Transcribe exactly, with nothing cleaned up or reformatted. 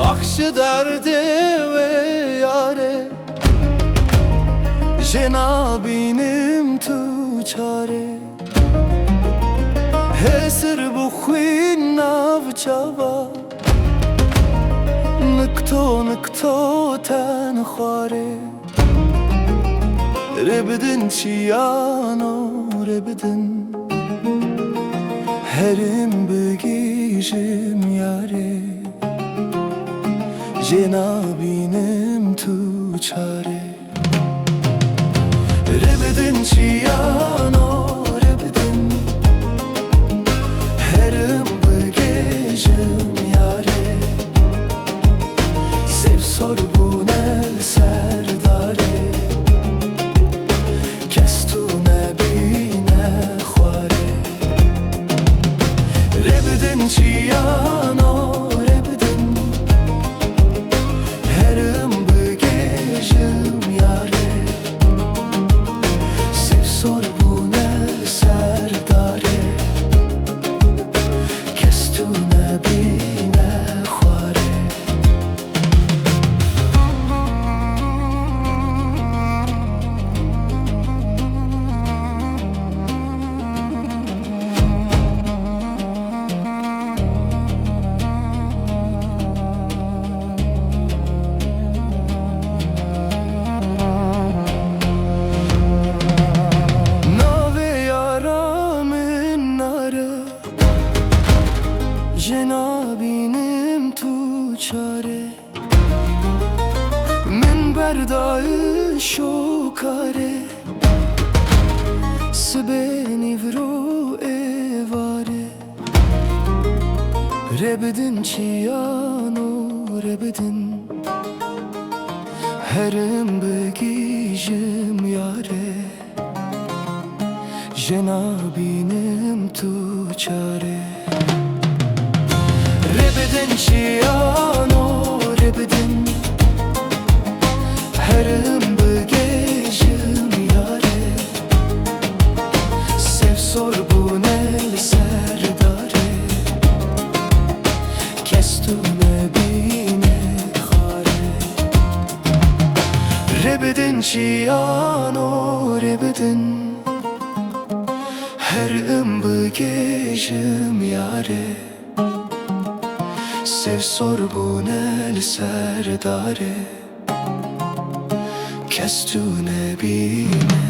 Ax ji derdê wê yarê, jê nabînim tu çarê. Hêsir bixwîn nav çava, nikto nikto ten xwarê. Rê bidin çiyano, rê bidin, herim bigihîjim yarê. Jê nabînim tu çarê. Rê bidin çiyano, rê bidin, herim bigihîjim yarê. Sêv sor bûne li ser darê, kes tu nebîne xwarê. Rê bidin çiyano, rê bidin, herim bigihîjim yarê. Sêv sor bûne li ser darê, kes tu nebîne xwarê. Navê yara min nare, jê nabînim tu çarê. Min berdayî şokarê, sibê nîvro êvarê. Rê bidin çiyano, rê bidin, herim bigihîjim yarê. Jê nabînim tu çarê. Rê bidin çiyano, rê bidin, herim bigihîjim yarê. Sêv sor bûne li ser darê, kes tu nebîne xwarê. Rê bidin çiyano, rê bidin, herim bigihîjim yarê. Sêv sor bûne li ser darê, kes tu nebîne